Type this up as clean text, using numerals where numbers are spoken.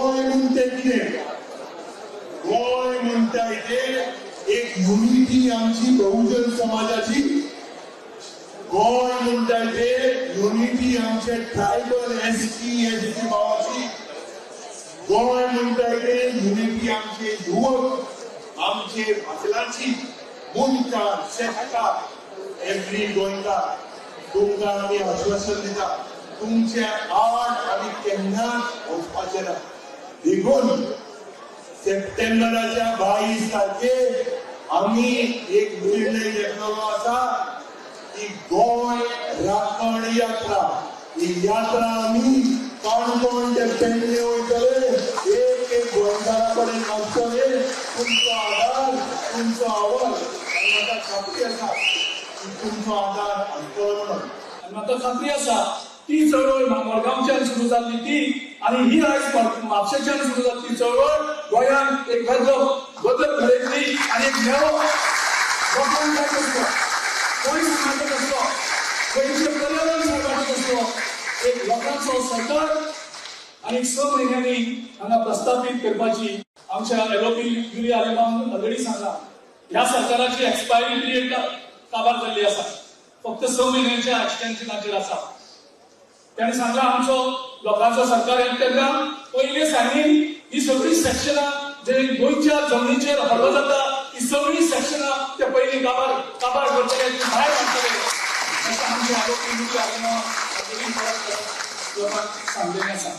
गोंय म्हणटे कितें? गोंय म्हणटा ते एक युनिटी आमची बहुजन समाजाची. गोंय म्हणटा ते युनिटी आमचे ट्रायबल एसटी एससी भावाची. गोंय म्हणटा ते युनिटी आमचे युवक, आमचे बायलांची, मुंडकार, शेतकार, एवरी गोंयकार. तुमकां आमी आश्वासन दिता, तुमचे आड आमी केन्नाच वचपाचे ना. देखून सप्टेंबराच्या 22 तारखेर आमी एक निर्णय घेतलेलो आसा की गोंय राखण यात्रा, ही यात्रा आमी काणकोण ते पेडणे वयतले, एक एक गोंयकारा कडेन मागतले तुमचो आदार, तुमचो आवाज. आनी म्हाका खात्री आसा की तुमचो आदार आसतलो म्हणून. आनी म्हाका खात्री आसा, ती चळवळ मडगांवच्यान सुरू जाल्ली ती आनी ही आयज म्हापशेच्यान सुरू जाल्ली चळवळ गोंयांत एक वेगळो बदल घडयतली आनी एक नवो लोकांक जाय तसलो, गोंय सांबाळटा तसलो, गोंयचें पर्यावरण सांबाळटा तसलो एक लोकांचो सरकार आनी 6 म्हयन्यांनी हांगा प्रस्थापीत करपाची. आमच्या एलओपी युरी आलेमांवान ऑलरेडी सांगला, ह्या सरकाराची एक्सपायरी पिरियड काबार जाल्ली आसा, फक्त 6 म्हयन्यांच्या एक्सटेन्शनाचेर आसा. त्यांनी सांगला, आमचो लोकांचो सरकार येता तेन्ना पयले सांगीन ही सगळी सेक्शनां जे गोंयच्या जमनीचेर हल्लो जाता ही सगळी सेक्शनां ते पयलीं काबार काबार करतले, ती भायर काडटले, अशें आमचे एलओपी युरी आलेमांव ऑलरेडी परत परत लोकांक सांगलेलें आसा.